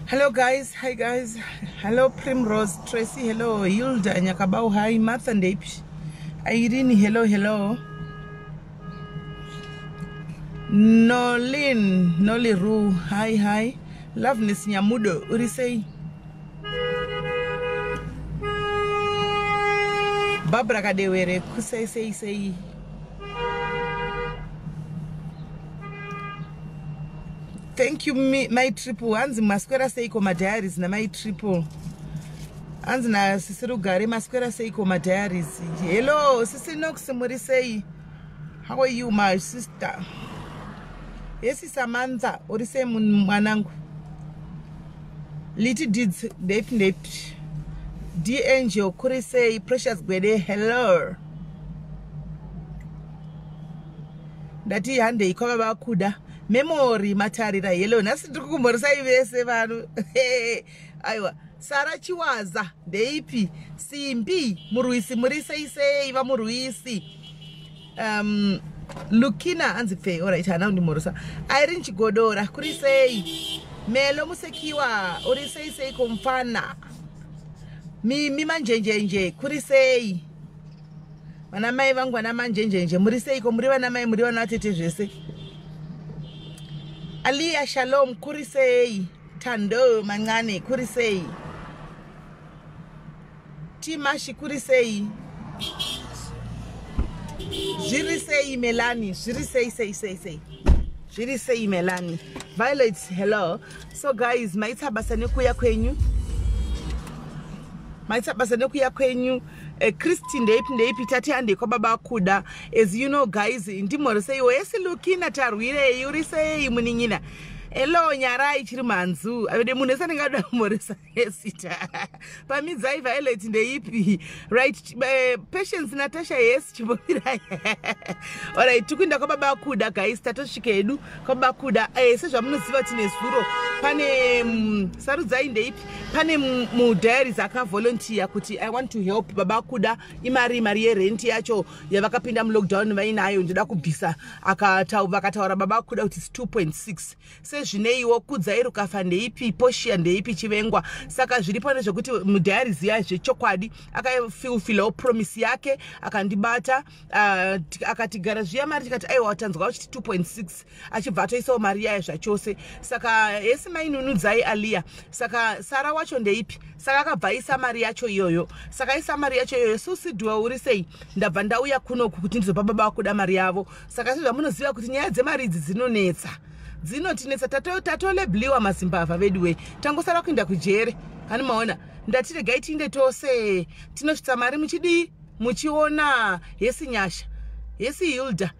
Hello guys, hi guys. Hello Primrose, Tracy, hello Hilda Nyakabau, hi Martha Ndeipi. Irene, hello, hello. Nolin, Noliru, hi, hi. Loveness Nyamudo, uri sei? Barbara Kadewere, kusei sei sei. Thank you my triple. Hanzi maswera seiko madiaries namai triple. Hanzi nasisi Rugare maswera seiko madiaries. Hello sisi Nox, muri sei? How are you my sister? Yesi Samantha, uri sei mwanangu? Liti Deeds, ndeipi ndeipi. D Angel, kuri sei? Precious Gwede, hello. Ndati handei kwababa kuda. Memory matarira, hello. Nhasi ndiri kukumhoresai vese vanhu. Aiwa, Sara Chiwaza, ndeipi? Simbi Murwisi, muri sei sei vaMurwisi? Lukina hanzi pfe, alright, hana kundimhorosa. Irene Chigodora, kuri sei? Melo Musekiwa, uri sei sei komfana? Mimi Manjenjenje, kuri sei? Vana mai vangu vana Manjenjenje, muri seiko? Muri vana mai, muri vana vatete zvese. Aliya Shalom, kuri sei? Tando Mangane, kuri sei? Timashi, kuri sei? Zviri sei Melani? Zviri sei sei sei sei? Zviri sei Melani? Violet, hello. So guys, maita basa nekuya kwenyu. Maita basa nekuya kwenyu. Christine ndeipi ndeipi, tati handei kwababa kuda. As you know guys, ndimhoreseiwo. Yesi Lukina tarwirei, uri sei munin'ina? Hello Nyarai chiri manzu. Avede munhu wese anenge ada kumhoresa esita. Pamidzai Violet ndeipi? Right, Patience Natasha, yes, chimbomirai. Alright, tikuenda kwababa kuda guys, tatosvika hedu kwababa kuda. Sezvamunoziva tine zuro pane sarudzai ndeipi, pane mudiaries akavolunteer kuti I want to help baba kuda imari mari yerent yacho yavakapinda mulockdown vainayo, ndoda kubvisa. Vakataura baba kuda kuti it's 2.6. Sezvineiwo Kudzai Rukafa ndeipi, Poshia ndeipi, Chivengwa. Saka zviripo ndezvekuti mudiaries ya zvechokwadi akafulfillawo promise yake, akandibata, akati gara zviya mari, tikati aiwa tanzwa uchiti 2.6, achibva atoisawo mari yayo zvachose. Saka hesi mainunudzai Alia. Saka Sara wacho ndeipi? Saka akabva aisa mari yacho iyoyo. Saka aisa mari yacho iyoyo. Susidwa uri sei? Ndabva ndauya kunoku kuti ndizopa baba vakuda mari yavo. Saka sezvamunoziva kuti nyaya dzemari idzi dzinonetsa, dzinotinetsa. Tatolebliwa mazimbavha vedu we, tangosara kuenda kujere. Hani maona, ndati regai tiinde tose tinosvitsa mari muchidii, muchiona. Hesi Nyasha, hesi Hilda,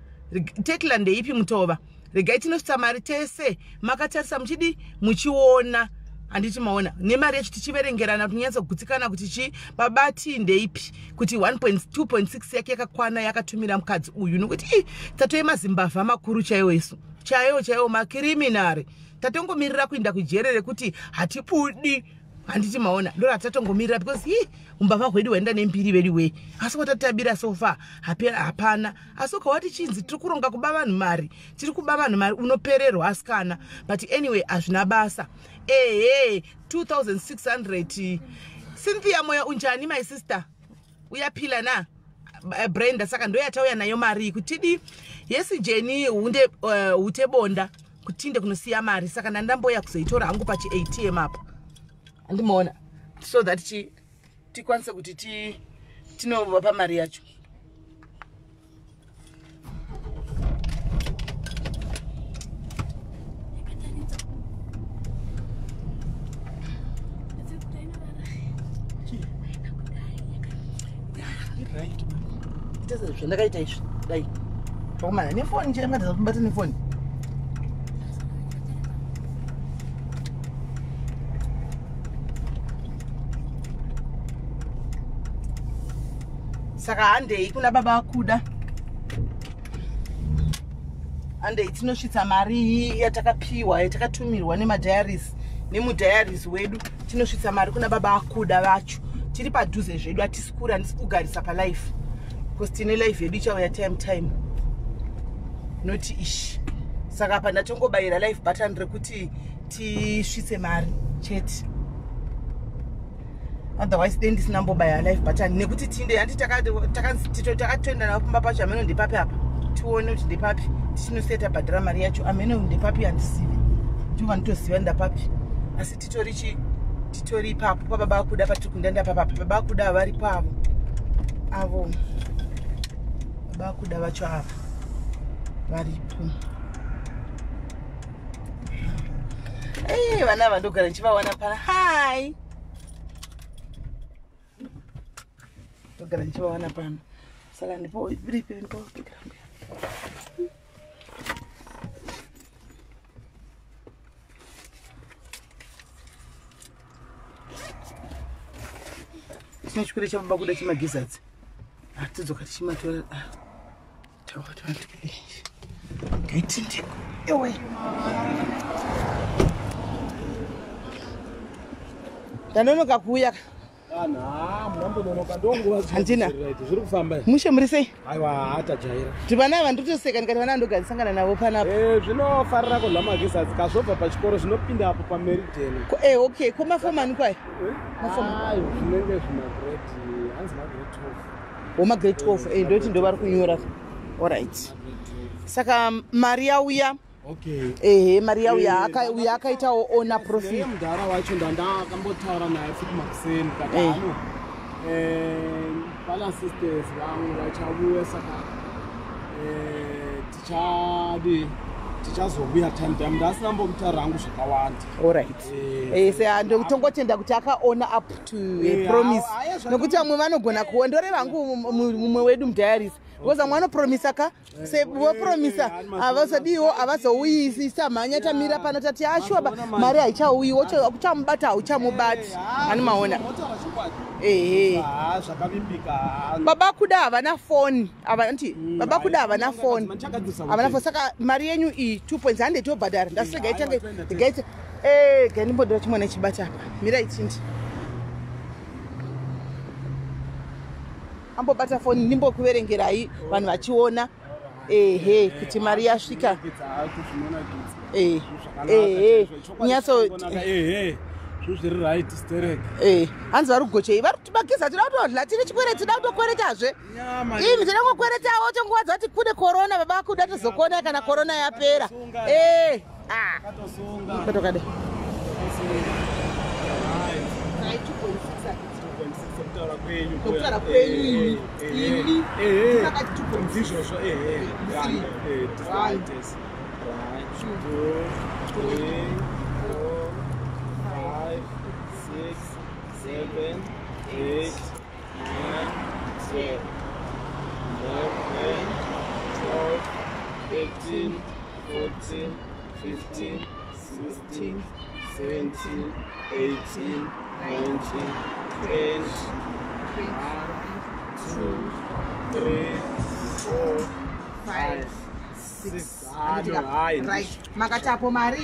Tekla ndeipi Mutova. Regai tinosvitsa mari tese makatarisa muchidii, muchiona. Handiti maona nemari yacho tichiverengerana kuti nyatsogutsikana kuti chi babati ndeipi, kuti 1.2.6 yake yakakwana yakatumira mukadzi uyu. Nokuti tatove mazimbavha makuru chaiwo isu, chaiwo chaiwo makiriminari. Tatongomirira kuenda kujere rekuti hatibudi. Handiti maona, ndo ratatongomirira because hi umbavha hwedu hwaenda nembiri vedu we. Asi kwatatabira so far hapana. Asi ukawati chinzi tiri kuronga kuba vanhu mari, tiri kuba vanhu mari, unopererwa asikana. But anyway hazvina basa. Ehe, 2600. Cynthia Moyo, unjani my sister? Uyaphila na? Brenda, saka ndo yatauya nayo mari kutidi. Yesi Jenny hunde, hute bonda kutinde kunosiya mari. Saka ndandamboya kuzoitora hangu pachi ATM apa, andimaona, so that tikwanise kuti tinovapa mari yacho. Zvandakaita izvi dai tokumana nefoni chaimatadza kubata nefoni. Saka handei kuna baba kuda, handei tinosvitsa mari yatakapiwa, yatakatumirwa nemadiaries, nemudiaries wedu. Tinosvitsa mari kuna baba akuda vacho. Tiri padhuze zvedu, hatisi kure, handisi kugarisa palife because tine life yedu ichauya time time, noti ishi. Saka apa ndatongobayira live button rekuti tisvitse mari. Chete. Otherwise dei ndisina mbobaya live button nekuti tinde hanti takatoenda navo pamba pacho ameno ndepapi apa. Tione kuti ndepapi tichinoseta bhadhara mari yacho ameno ndepapi handisivi. Ndivo vanotoziva ndapapi. Asi titori chi titori ipapo pababa kuda patiri kundanda papapa baba kuda varipo avo. Avo baba kuda vacho ava varipo. Vana ava ndogara ndichivawana pana. Hi. Ndogara ndichivawana pano. Saka ndipo ripi ndipo pikirangu. Chine chikwere chababa kuda chemagizadzi. Hatidzoka tichimatora. Tawa tawa. Ngaitindiko. Ewe. Ndanonoka kuuya. Handina. Zviri kufamba. Mushe muri sei? Aiwa hatajaira. Kuti vana ava ndotoseka ndikati vana ndogadzisangana navo panapa. Zvinofarira kudya magizadzi kazvobva pachikoro zvinopinda apo paMeridian. Okay, ko mafomu ani kwayo? Mafomu. Ayo zvinenge zvimagrade, hanzi magrade 12. Wemagrade 12, ndoti ndo vari kunyora. Alright. Saka mari yauya. Okay. Ehe, mari yauya uya akaitawo ona profit. Mudhara wacho ndandakambotaura naye futi makuseni kati ano vana sisters vangu vachavuya saka tichadi tichazovuya time time ndasina mbomutaura hangu zvakawanda. Alright. Tongotenda kuti akaona up to a promise. Nokuti vamwe vanogona kuwa ndoreva hangu mumwe wedu mudiaries. Because vamwe vanopromisa ka vopromisa havazodiwo havazouyisi samhanya tamira pano tati ashuwa mari haichauyi uchamubata hauchamubati ani maona. Ehe. Zvakavimbika. Baba kuda havana foni nti baba kuda havana foni havana foni saka mari yenyu iyi 2.100 tobhadhara ndasirega itange gaite gandimbodora chimwana chibata apa mirai tindi ambobata foni ndimbokuverengerai vanhu vachiona ehe kuti mari yasvika ehe nyatso ehe zviri right sterek. Hanzi vari kugochei vari kuti magiza tinoda kutodla tine chikwereti tinoda kutokweretazve imi tinoda kungokweretawo tonguva dzati kune korona baba kuda tozokona kana korona yapera patokade kutaura kwenyu imi takati 2.6 ehe 1 2 3 4 5 6 7 8 9 10 11 12 13 14 15 16 17 18 19 20 1 2 3 4 5 6. Right. Makati apo mari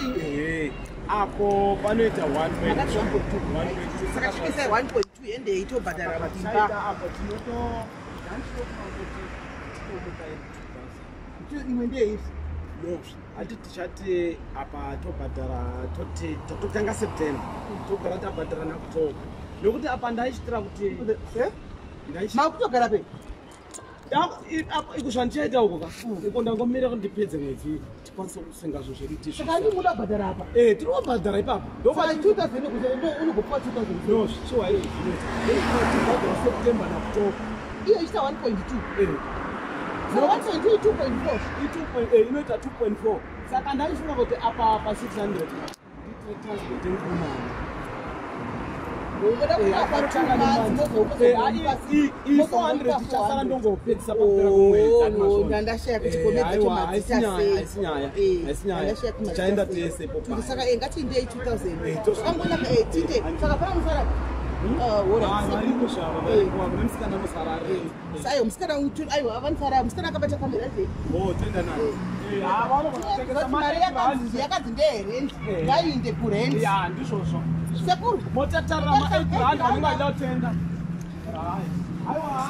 apo panoita 1.2 saka chipisai 1.2 ende itobhadhara imba apo tinoto imwe ndeipi no ati tichati apa tobhadhara toti totanga September togara tabhadhara naOctober nokuti apa ndaichitira kuti makutogara pe iko zvandichaita uko ka iko ndangomira kuti ndipedze mwedzi tikwanise kusenga zvinhu zvedu saka andimuda bhadhara apa tiri kubhadhara ipapo saka 2000 unogopiwa 2000 no shuwa izvo zvinoita tibhadhara September naOctober iyo ichita 1.2 saka 1.2 2.4 inoita 2.4 saka ndaifunga kuti apa pa 600 nditire transport yenkumana unoda kuapa 2 months i400 ichasara ndongopedzisa pakupera kumwedzi ndandashaya kuti komedzi dzacho madzita sei tichaenda tese saka ngatindei 2000 angona tinde saka pana musara musikana musara aiwa musikana aiwa vanosara musikana akabata kamera mari yakanzi ndeyerent ngaiinde kurent ndizvozvo sekuru motatarira ma8 rand vanenge vachida kutenga. Aiwa,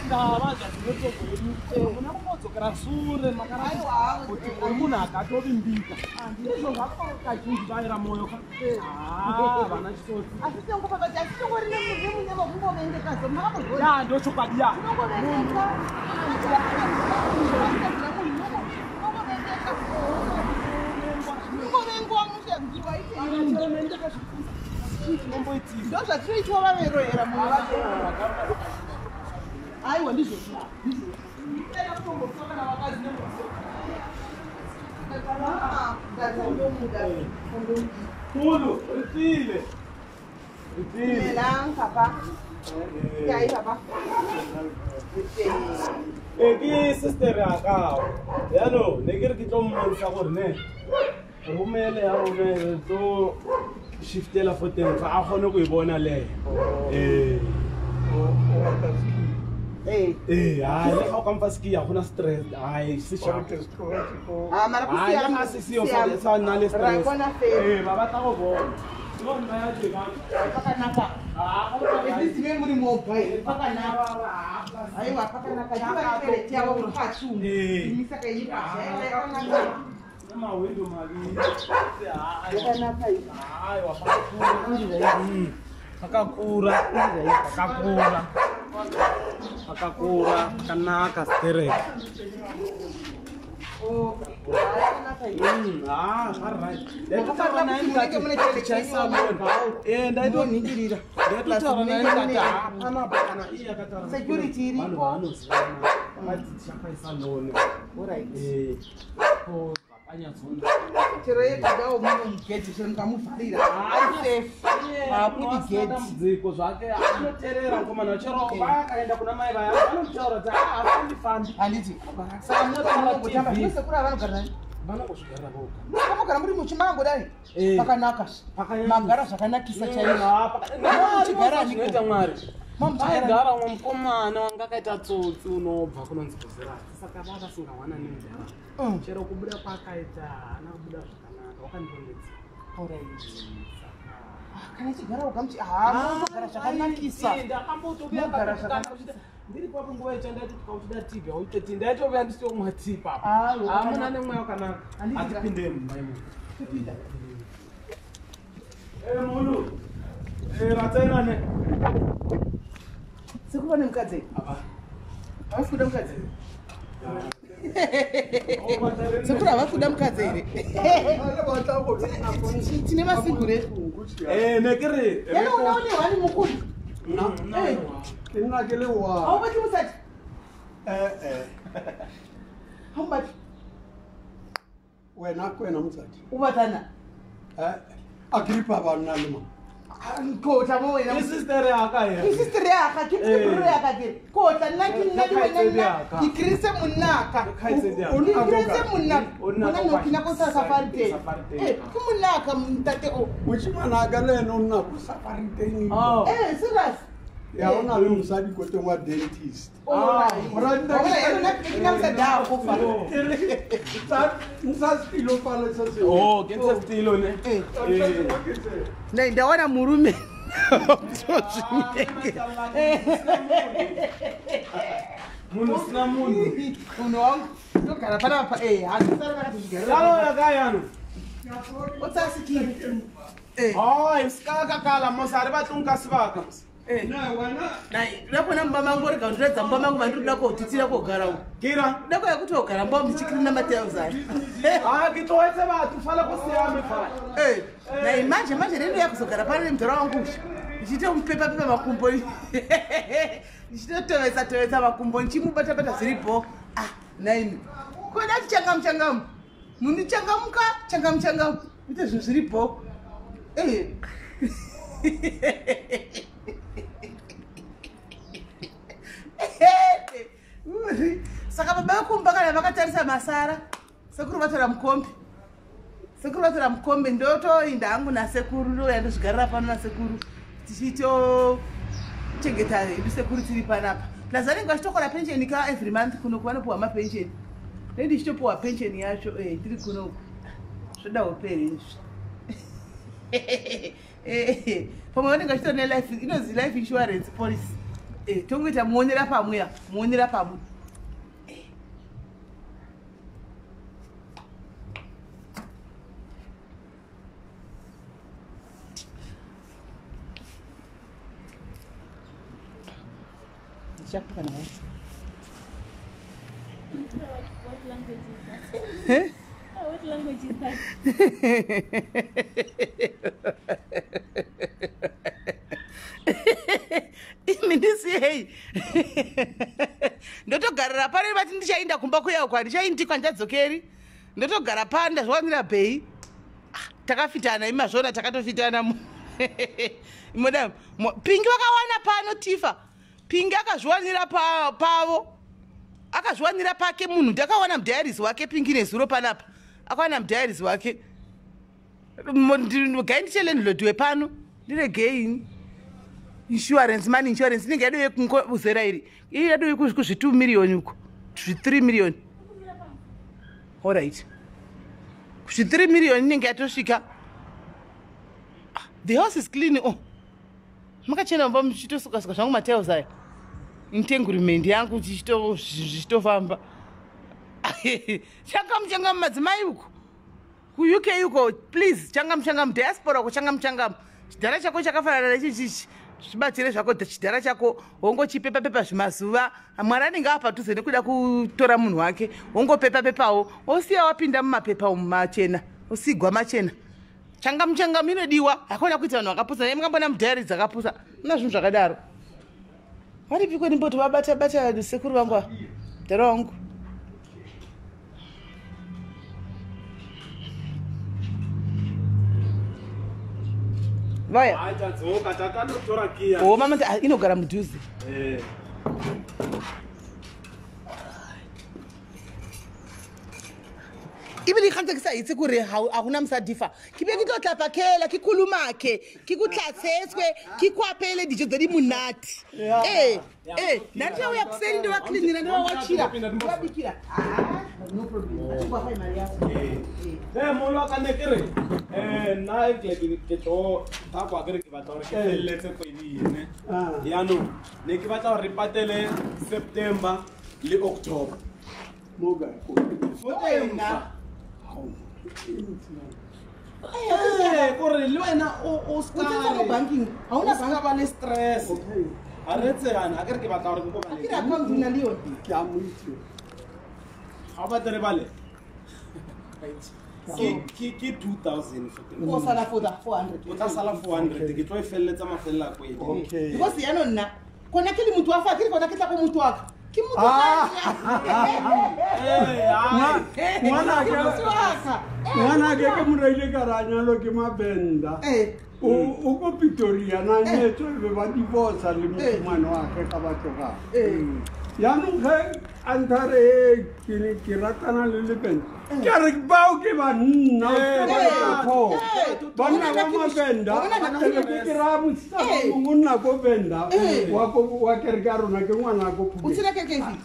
ndavaza zvinotogo yedu muna kumbodzokera sure makaraiwa kuti uri munhu akatovimbika. Ndizvo zvakakazhinji vaira moyo ka. Vana chitsotsi. Asi tongopapa asi tongori nemunyama kungovengeka zo makambozviona. Ya, ndochokwadi ya. Unongovengeka. Unongovengwa mushe Chinomboitika. Ndo zvatinoitwa vaveroera munhu vacho. Aiwa ndizvozvo. Mulu, ritile. Ritile. Dumelang papa. Kae papa? E ke sister ya ka. Jaanong ne ke re ke tlo mmontsha gore ne romele ya rona re tlo shiftela fo teng fa a kgone go e bona le ena. Eh. Ee, hai le ga o ka mfa ski ga gona stress, hai se sharp. Ah, mara go Hai, siame. le ga se seo sa nna le Ra stress. bona fela. Ee, ba batla go bona. Ke bona ya teng. Pakanaka. Ah, go At least me muri mobile. Pakanaka. Aiwa pakanaka. Ndiba toilet yavo mukati umu. Eh. Imisa kaipa. Yakanaka. Mawindow maviri. Yakanaka iyi. Aiwa, pakakura. Pakakura. Pakakura. Pakakura, pakanaka sterek. Oh, yakanaka iyi. Ah, alright. Ndakafanira kuti munenge mune toilet yenyu Eh, Ndoningirira. ndaitotaura naye ndikati, ah, panapa kana iye akataura Security iripo. vanhu vaanozivana. Vakati tichakaisa loan. Alright. Eh, po zvakanyatsona. Chero yedawo muno mugedhi chero mukamuvharira. Ari safe. Haabudi gedhi. Dambudziko zvake anoteerera mukomana chero vakaenda kuna mai vaya vanomutaura kuti "Ah, afambi fambi." Handiti. Saka munongotamba zvinosekuru avanogara nani? Vanongozvigarira voga. Saka munogara muri muchimangodai. Eh. Pakanaka. Pakanyanya. Magara zvakanakisa chaizvo. Muchigara Muchigara zvinoita Mwari. Mamuchigara. Aigara umwe mukomana wanga akaita tsotsi unobva kunonzi kuzirasi saka vava vasingawana nemudhara. Chero kubuda kwakaita haana kubuda zvakanaka wakandondedzera. Alright. Kana ichigara ugamuchi munogara zvakanakisa. Munogara zvakanakisa. Ndiri papo nguva icha ndaiti tikauchida tii auite tii ndaitovuya ndisitomwa tii papo. Ah, wakanaka. Hamuna nemweya wakanaka. Handiti ka- Atipinde mumba imomo. Kupinda. Mulu. Ratsena ne. Sekuru vane mukadzi. Apa. Havasi kuda mukadzi. Sekuru havasi kuda mukadzi here? Tine masigure. Eh, ne ke re. Yena una une wani mukuru. Ke nna ke le wa Haubati musati. ee. Haubati. Wena ke wena motsadi. Ubatana. Ee, Agripa ba nna le mang? Kotla mo wena. Ke sister ya ka ye. Ke sister ya ka, ke brother ya ka ke. Kotla nna ke nna le wena nna. Ke krise monna ka. Ke kgaitsedi ya ka. Ke krise monna. O nna Monna ko no kina ko sa safari teng. Safari teng. Eh, ke monna ka ntate o. Moshimane a ka le ene o nna ko safari teng. Oh. Eh, serious. Ya, o na le mosadi ko teng wa dentist. Alright. Bona ena nna ke nna mosadi a go fa. Ntsha setilo fale se sengwe. Oh, ke ntsha setilo ne. Eh. Ntsha sengwe ke se. Nei, ndawana murume. Munhu usina munhu. Munhu wangu ndogara panapa eh handisari vakatozvigarira. Yalo ya ka yano. Otsasikile. Eh. Hayi, sikakakala mos ha re batle nka sebaka. Eh. Na wena Nai, ndakona mumba mangu rega ndiratidza mumba mangu mandiri kuda kotitira kogara uku. Kira. Kuda kuya kuti ogara mumba muchikrina mateus aya. Ah, ke tloetse batho fale go siame fale. Eh, nai manje manje ndinouya kuzogara pano nemudhara wangu usha. Ndichitomupepa pepa makumbo. Ndichitotovesa tovesa makumbo ndichimubata bata zviripo. Ah, naini. Kuda kuti changamu changamu. Munhu changamuka changamu changamu. Ite zvinhu zviripo. Eh. Saka baba vekumba kana vakatarisa masara sekuru vatora mukombe. Sekuru vatora mukombe ndotoinda hangu nasekuru ndouya ndozvigarira pano nasekuru tichitochengeta hedu sekuru tiri panapa. Plus vanenge vachitokora pensheni ka every month kunoku vanopiwa mapensheni. Nei ndichitopiwa pensheni yacho tiri kunoku. Zvoda hoperi izvi. Pamwe vanenge vachitori nelife inonzi life insurance policy. Tongoita muonera pamwe ya muonera pamwe. Ndichakupa nawo. What language is that? What language is that? Imi ndisiyei. Ndotogarira pano vati ndichaenda kumba kuya uko, handichaindi kwandadzokeri. Ndotogara pano ndazviwanira bhei. Takafitana imi mazviona, takatofitana. Moda Pingi vakawana pano Tifa. Pingi akazviwanira pavo. Akazviwanira pake munhu. Ndakawana mudiaries wake Pingi nezuro panapa. Akawana mudiaries wake. Gai ndiche landlord wepano. Ndiregei. Insurance money, insurance inenge yadove kuzera iri. Iri yadove kuzvi 2 million uko. Kuzvi 3 million. All right. Kuzvi 3 million inenge yatosvika. The house is clean. Oh. Makachena mumba muchitosuka-suka zvangu matiles aya. Entanglement yangu zvichitofamba. Changamu changamu madzimai uko. KuUK uko, please, changamu changamu diaspora uko, changamu changamu. Chidhara chako chakafanana nechichichi. Zvibatsire zvako chidhara chako, wongochipepa pepa zvimazuva. Mwari anenge apadhuze nekuda kutora munhu wake, wongopepa pepawo, wosiya wapinda mumapepa umu machena, usigwa machena. Changamu changamu inodiwa, hakuna kuita vanhu vakapusa. Naye mukambona mudhayari dzakapusa, muna zvinhu zvakadaro. Varipiko ndimboto vabata bata sekuru vangu ava, mudhara wangu. Vaya. Hayi, tadzoka takanotora kiya. Oh, mama inogara mudhuze. Ebile ga ntse ke sa itse gore ha hona mosadi fa. Ke be ke tlo tla phakela, ke kulumake, ke ku tlatsetswe, ke ku apele dijo tse di monate. Nna ntse ya kuseni ndo wa cleanira, ndo wa wachira, ndo wa bikira. No problem. A tlo fa mali ya. Molo wa ka ne ke re, nna ke tlo tla kwa ke re ke batla gore ke feleletse kgwedi ene. Jaanong ne ke batla gore re patele September le October. Mo kae? September. Kore le wena o O tsentsa mo banking. Ha hona o ska ba le stress. Ha re tseyana, ha ke re ke batla gore ke kopane. Ha ke re account o na le yone. Ke a mo itse. Ha o batle re bale. Ke 2000 for the O sala for the 400. O tla sala 400, ke tlo e felletsa mafelelo a kgwedi. Okay. Because yaanong nna, kona ke le motho wa fa, ke re kona ke tla go motho wa ka. Ke motho wa ka. Ngwana ke ke mo reile ka ra nyalo ke Mabenda. O ko Pretoria na nyetswe be ba divorce le mosimane wa gagwe ka ba tloga. Jaanong ge a nthare ke ne ke ratana le Lebenda. Ke re bao ke banna, ke ba banna ba Mabenda. Ke ke ra mosetsana mongwe o nna ko Venda, wa ko wa kereke ya rona, ke ngwana ko O Phokeng. tsena kereke efe?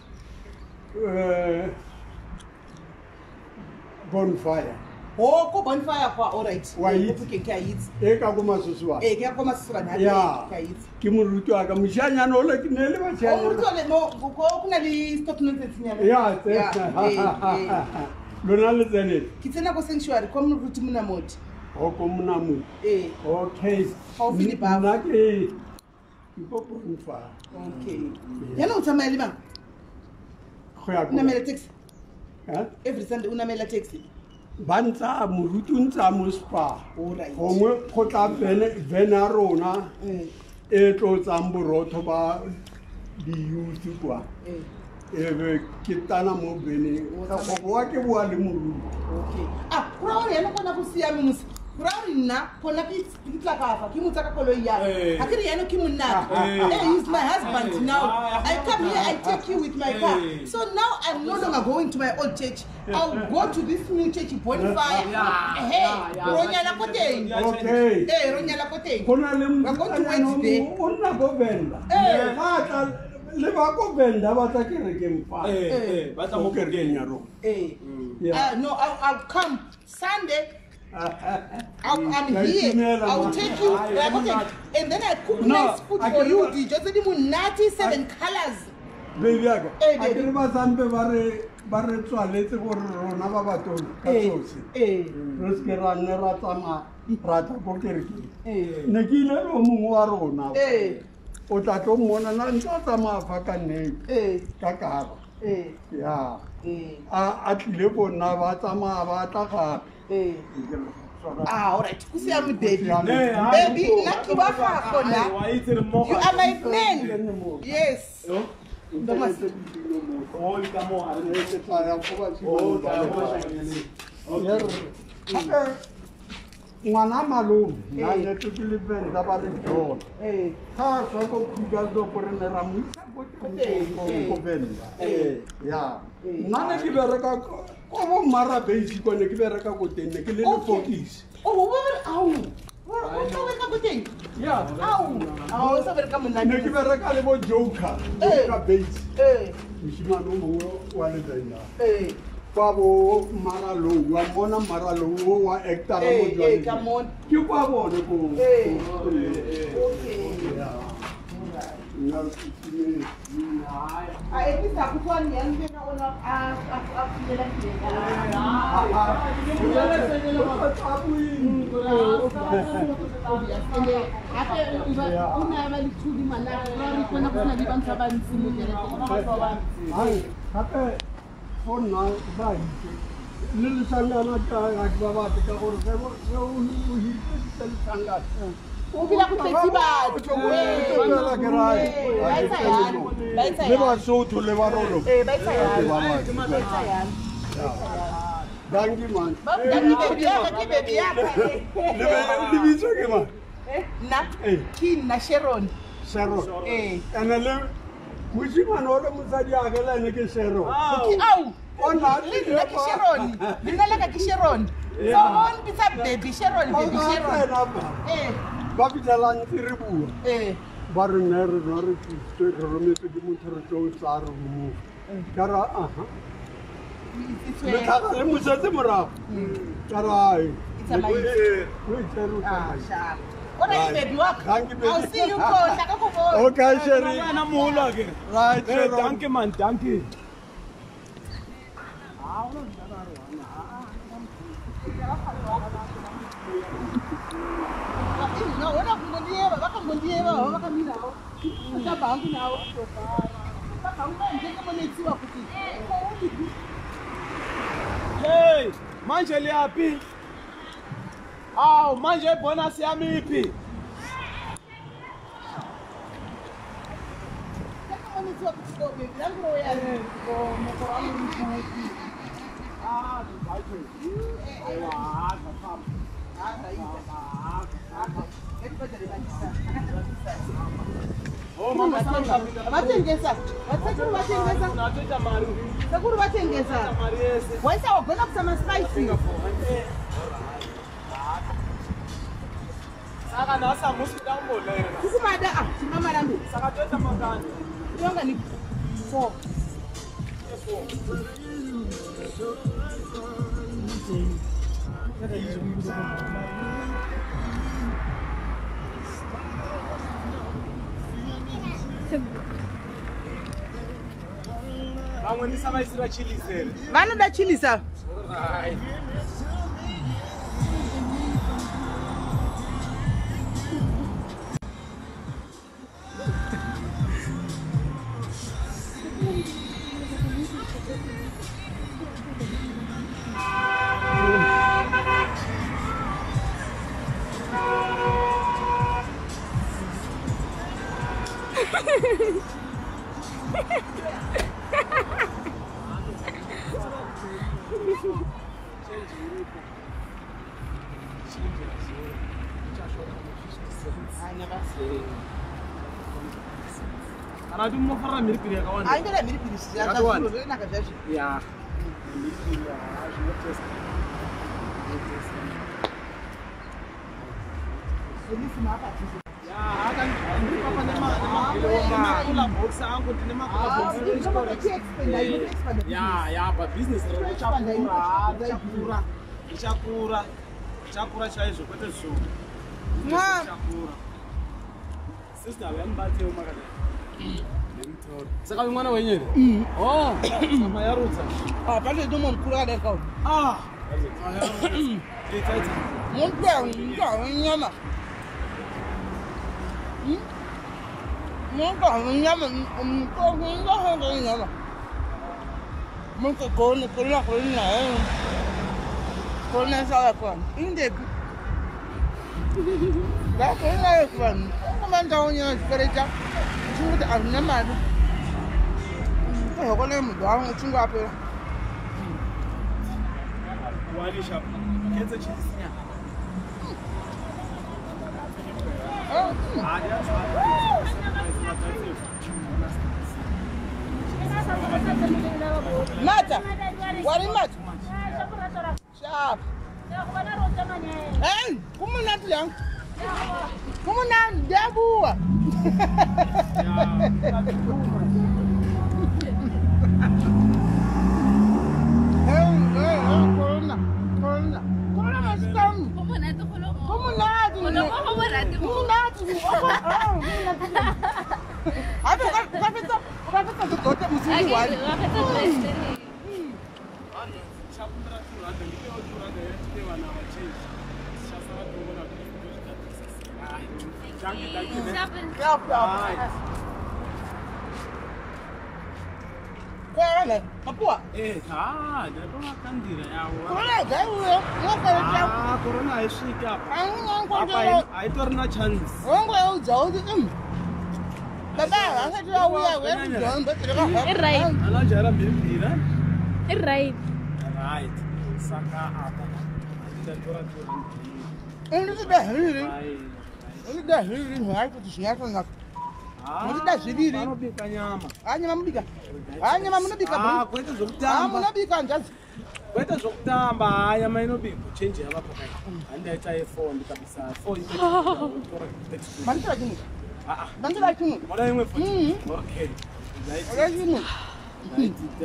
Bonfire. Oh, ko Bonfire kwa, all right. Wa Ko itse. Phokeng ke a itse. E ka ko Masosoane. Ke ya ko Masosoane, ha ke a itse. Ke moruti wa ka, moshanyana ole ke ne le Oh, bashanyana. moruti ole, mo, ko go na le stop nonsense nyana. Ya, tse. Ya, Lona le tsene. Ke tsena ko sanctuary, ko moruti Monamodi. O ko Monamodi. Okay. Gaufi le Bafo. Nna ke ko Bonfire. Okay. Jaanong o tsamaya le mang? Go ya ko O namela taxi? Ha? Every Sunday o namela taxi? Ba ntsa moruti o ntsa mo spa. All right. Gongwe go tla vene ya rona e tlo tsang borotho ba di-youth kwa. E be ke tana mo veneng. Go boa ke boa le moruti. Okay. Go raya gore yaanong kona go siame mose. Go raya gore nna kona ke tla ka fa, ke mo tsaya ka koloi ya ka. Ha ke re yaanong ke monna ka. He's my husband now. I come here, I take you with my car. So now I'm no longer going to my old church. I'll go to this new church, Bonfire. Hey, ro nyala ko teng. Okay. Ro nyala ko teng. Go na le We're going to mosetsanyana o Wednesday. mongwe o nna ko Venda. Ba tla le ba ko Venda ba tla kerekeng fa. Ba tla mo Ko kerekeng ya rona. No, I'll come Sunday. I'm here. I'll take you. And then I cook nice food for you. Dijo tse di monate, 7 colors. Baby yaka. A ke re ba sampe ba re tswaletse gore rona ba batona ka tsotsi. Re se ke ra nne ra tsamaya ra tla ko kerekeng. Ne ke ile le o mongwe wa rona. O tla tlo mmona na ntse a tsamaya fa ka nnete. Ka kara. Ya. A tlile ko nna ba tsamaya ba tla gape. Ah, all right. Kusiami baby. Baby, lucky wa gago na. You are my man. Yes. Ngwana malome nna nyetswe ke le Venda ba re John. Ga a tswa ko Krugersdorp re ne ra mo isa ko teng ko Venda. Ya. Nna ne ke bereka ko bo Mara Base ko ne ke bereka ko teng ne ke le lepokisi. Oh, au. O tla bereka ko teng? Ya. Au. Au, sa bereka monate. Ne ke bereka le bo Joker. Joker Base. Moshimane o mongwe wa le Venda. Kwa bo Maralou, wa bona Maralou o wa actor mo Johannesburg. Ke kwa bone ko. Okay. Nna ke tsile. A e ke sa kutlwa yang ke na ona a a filela filela. Hape o ne a ba le tshudi ngwana re ipona go sena le bantsha ba ntsi mo kerekeng ba ba ntsi. Hape for nna ba itse le lesangana ka ga ke ba batle ka gore ge o hirisitse lesangana o phela go tletse batho le Basotho le Barolo. Ba etsa yalo. Dankie man. Dankie baby yaka, ke baby yaka. Le bitso ke mang? Nna ke nna Sharon. Sharon. Ene le moshimane o le mosadi a ke le ene ke Sharon. Ke au. Le nna ke Sharon. Le nna la ka ke Sharon. So o mpitsa baby Sharon, baby Sharon. Ba fitlhela ntse re bua. Ba re ne re no re tlisitswe re rometswe ke motho re tlo tla re remove. Ka ra aha. Le tlhaga le mosetse morago. Ka ra ai. O itse re o tsamaisa. Ora baby wa ka. I'll see you ko tla ka go bona. Okay, Sherry. Wena moholo akere. Right, Sharon. Dankie man, dankie. No, ona kungondiyeva vakangondiyeva vava vakamirawo kutamba hangu navo vakangonjekemonetsiwa kuti hey manje liyapi? Awu manje ibonus yami iphi? Kemonetsiwa kuti ko baby yangu vatengesa vasekuru vatengesa sekuru vatengesa waisa wagona kuisa maspices saka nhasi hamusi kuda kumboleera tikumada a chimamarambe saka toita makani tonga ni 4 vamwe ndisavaisira chilies here vanoda chilies ava Kana kuti munofarira mhiripiri yakawanda. Aindora mhiripiri zvakanaka zvazvo. Ya. Mhiripiri zvinotesta. Ya, box angu ndine makula box. Ya, ya, but business richakura, richakura. Richakura. Chakura chaizvo kwete zvishoma. Chakura. Sister vamubatewo makadai. Saka uyu mwana wenyu here? Oh, mayarutsa. Ah, pane domo mukuru akadarika uyu. Ah. Ita ita. Muntwa nyama. Muntwa nyama, muntwa nyama. Muntwa kone kona kona. Kona sawa kona. Indepi. Ndakona kona. Kumanda unyana chiperecha. Chingoti hazvina mari. Kuzokona munhu wangu chingo apera. Walisha. Kenza chisinya. Mata. Wari mata. Sharp. Hey, kumunati yangu. Kumunati ndabuwa. Corona. Corona. Corona masitami. Kumunati kholo. Kumunati. Kumunati. Kumunati. Hape ukafetsa ukafetsa musi wani. Corona, papua. Eh, ah, ndakakandira yawo. Corona gaiwe, unokoreta. Ah, corona haisviki apa. Apa haitorina chance. Wangoudza kuti baba vasati vauya vekudhombo Right. Anajaira mhiripiri. Right. Right. Saka apa. Ndatora tora. Ndinoda zviviri. Ndinoda zviviri zvacho kuti zvinyatsonaka. Munoda zviviri. Vanobika nyama. Ah, nyama munobika. Ah, nyama munobika. Ah, kwete zvokutamba. Ah, munobika njazi. Kwete zvokutamba, ah, nyama inobikwa. Change yavapo kai. Handaita ye4 ndikabisa 4 tora 32. Mandira chimwe. Ah ah. Mandira chimwe. Moda imwe futi. Okay. Oda chimwe.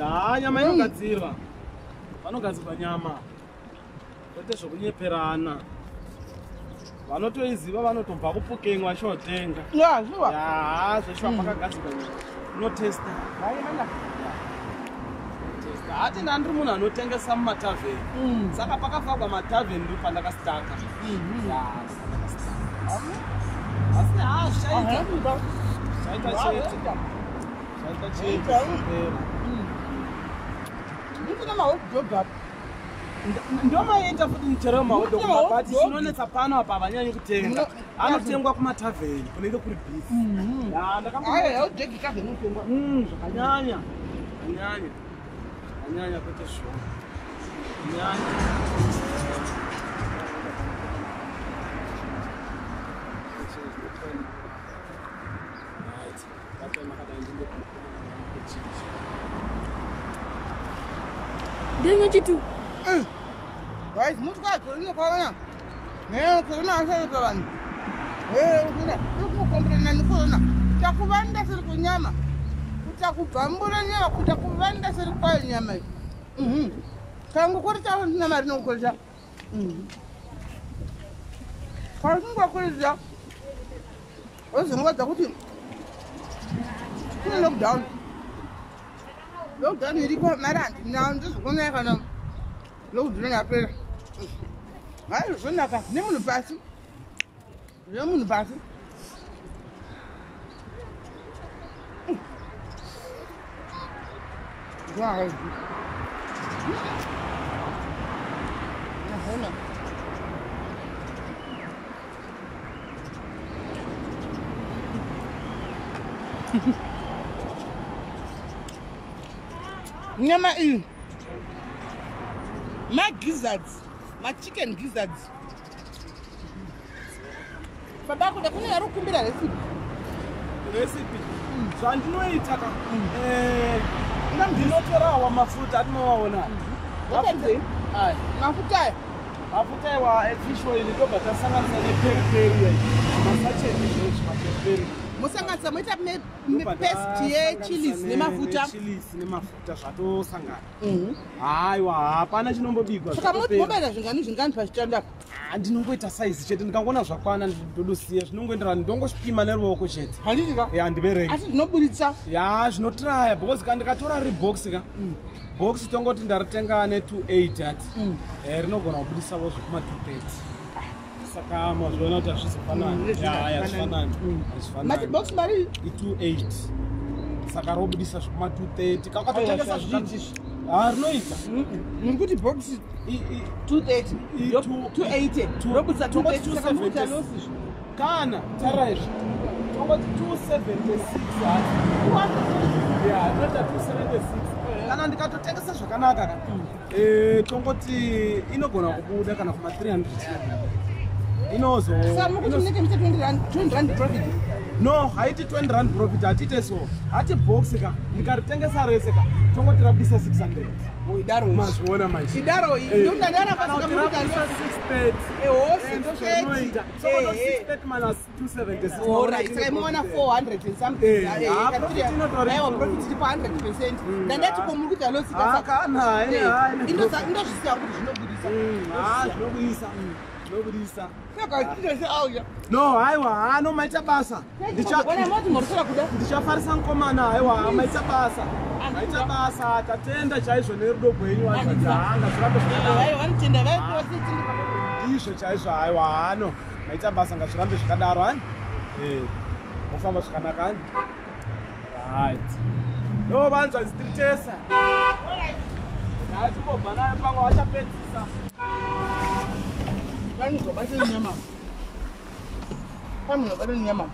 Ah, nyama inogadzirwa. Vanogadzirwa nyama. Kwete zvokunyeperana. Vanotoiziva vanotobva kupukengwa chotenga. Ya, zviwa. Ya, zveshuwa pakagadzirwa nyama. Unotesta. Hayi mana. Testa. Hati ndandiri munhu anotengesa mumatavheni. Saka pakafagwa matavheni ndipo pandakasitaka. Ya, ndakasitaka. Asi ha, zvichaita. Zvichaita chete. Zvichaita chete. Ndinoda mahot dog. Ndomaita futi michero yemahodho but chinonetsa pano apa havanyanyi kutenga. Anotengwa kumatavheni kunenge kuri busy. Ya, Ayi, hot dog tavheni inotengwa. Zvakanyanya. Zvakanyanya. Zvakanyanya kwete zvishoma. Zvakanyanya. Right. Ndinyo chitu. Guys, mutuka corona corona. Ne corona asari pavanhu. Eh, corona. Iri kukomberana necorona. Takuvanda siri kunyama. Kutakubvambura nyama, kutakuvanda siri kwayo nyama iyi. Kangokoresa ndina mari nokukoresa. Kwakungokoresa. Wozongodza kuti kune lockdown. Lockdown iriko mari handina ndizokona kana lockdown yapera. Hayi zvonaka nemunhu pasi. Nemunhu pasi. Wow. Nahona. Nyama iyi. Ma gizzards, ma chicken gizzards. Baba kuda kune vari kukumbira recipe. Recipe. Zvandinoita ka. Ndinotorawa mafuta atinowaona. Ayi, mafuta aya. Mafuta aiwa efish oil ndobva tasanganisa neperi peri. Masacheti zvezvi maperi peri. Musanganisa moita paste yechilies nemafuta. Nechilies nemafuta zvatosangana. Haiwa, hapana chinombobikwa. Saka zvatopera. mobaira zvingani zvingani pachitanda apa? Ah, ndinongoita saizi chete. Ndikangoona zvakwana ndodosiya, zvinongoenderana, ndongosvipima neruoko chete. Handiti ka? Ya, ndiverenge. Asi zvinoburitsa. Ya, zvinotraya, because ka ndikatora riri box ka, box tongoti ndaritenga ne280 ati, rinogona kubudisavo zvekuma 230. Saka mazviona kuti hazvizofanani. Ya, hazvifanani. Mati Hazvifanani. box mari? I28, saka robudisa zvekuma 230 kakatotengesa. Aiwa, hazviiti. Ha, rinoita. Muri kuti box 230, 280, robudisa Tongoti 230, saka muri kuita 270. loss izvi. Kana tarira izvi, tongoti 276 hati. Ya, tinoita 276. Kana ndikatotengesa zvakanaka ka, tongoti inogona kubuda kana kuma 300 inozo. Saka muri kuti munenge muchiita 20 rand, 20 rand profit? No, haiti 20 rand profit. Hatiite so, hati box ka ndikaritengesa rese ka, tongoti rabudisa 600. Idaro. Mazviona manje? Idaro. Ndondandaramba. Kana Saka kuti muri kuita rabudisa loss. 630. Eho, Ndozvinoita. 630. So 630 minus 276. Alright, saka imuona 400 and something. Profit inotori. Aiwa, profit iripo 100%. Ndandati ko muri kuita loss ka? Ah, Saka kana indozvisiya kuti zvinobudisa. Ah, zvinobudisa, zvinobudisa. Saka tinoise auya. No, haiwa, hano maita basa. Ona moti morosera kuda. Ndichafarisa mukomana. Haiwa, maita basa, maita basa, tatenda chaizvo nerudo gwenyu. Anga zvirambe zvakadaro. Aiwa, vanotenda vaitose. Ndizvo chaizvo. Haiwa, hano maita basa, ngazvirambe zvakadaro. Hani mofamba zvakanaka hani. Right, no vanzwa tiri tesa ngatimbobva nayo, pamwe vachapedzisa. Vanozobata nyama. Vanozobata nyama.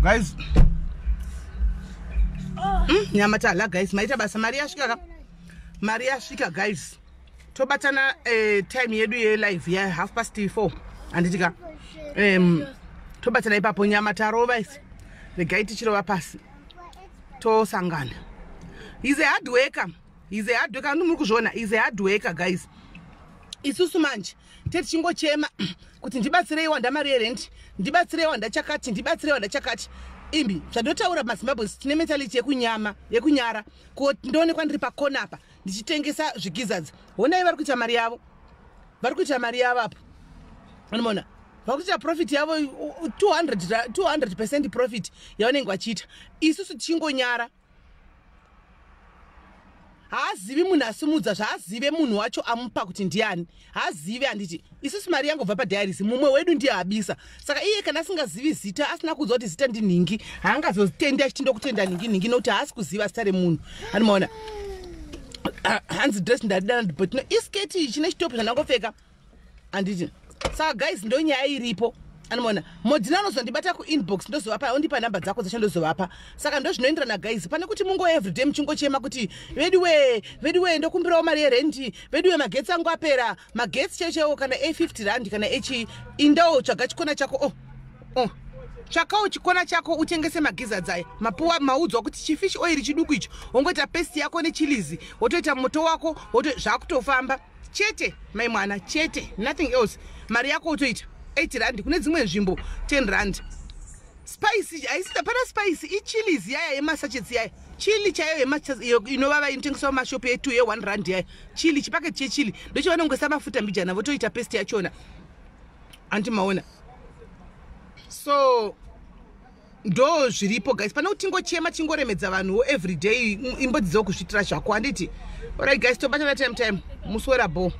Guys. Nyama tadya guys, maita basa, mari yasvika ka. Mari yasvika guys. Tobatana time yedu yelive ya 4:30. Handiti ka? Tobatana ipapo. Nyama tarova isi. Regai tichirova pasi. Tosangana. He's a hard worker. He's a hard worker. Muri kuzviona, he's a hard worker guys. Isusu manje tetichingochema kuti ndibatsirei wanda mari yerent, ndibatsirei wanda chakati, ndibatsirei wanda chakati. Imbi zvandotaura, maZimbabwe tine mentality yekunyama, yekunyara. Ko ndoonekwa ndiri pakona apa ndichitengesa zvigizzards. Honai vari kuita mari yavo, vari kuita mari yavo apo. Anomaona vari kuita profit yavo, 200% profit yavanenge vachiita. Isusu tichingonyara. Haazivi munhu asimudza, zvaazive munhu wacho amupa kuti ndiani, haazivi. Handiti isusu mari yangobva padiaries, mumwe wedu ndiye abisa. Saka iye kana asingazivi zita, asina kuudzwa kuti zita ndinhingi, haangazotendi achiti ndokutenda nhingi nhingi, nokuti haasi kuziva zita remunhu. Anomaona hanzi dress ndadidana, but no, isketi ichi nechitopu zvandangopfeka, handiti? Saka guys, ndo nyaya iripo. Anomaona Modhina anozondibata kuinbox, ndozovapa, ondipa nhamba dzako dzacho, ndozovapa. Saka ndo zvinoenderana guys, pane kuti mungo everyday muchingochema kuti veduwe, veduwe, ndokumbirawo mari yerendi, veduwe, magetsi angu apera. Magetsi chaiwo chaiwo kana a50 rand kana echi, indawo tsvaga chikona chako. Oh. Tsvakawo chikona chako utengese magizzards aya. Mapuwa maudzwa kuti chifish oil chiduku icho, wongoita paste yako nechilies, wotoita moto wako, woto zvakutofamba chete. Mai mwana chete, nothing else. Mari yako wotoita 8 rand, kune dzimwe nzvimbo 10 rand. Spice haisi pana spice, ichilies yaya yemasachets yaya, chili chaiyo inovava, inotengeswa mumashopu etu ye1 rand yaya. Chili, chipaketi chechili ndochavanongoisa mafuta mbijana, votoita paste yachona. Anti maona? So ndo zviripo guys, pane kuti tingochema, tingoremedza vanhuwo everyday, imbodzidzawo kuzviitira zvako, handiti? Alright guys, tobatana time time, muswera bo.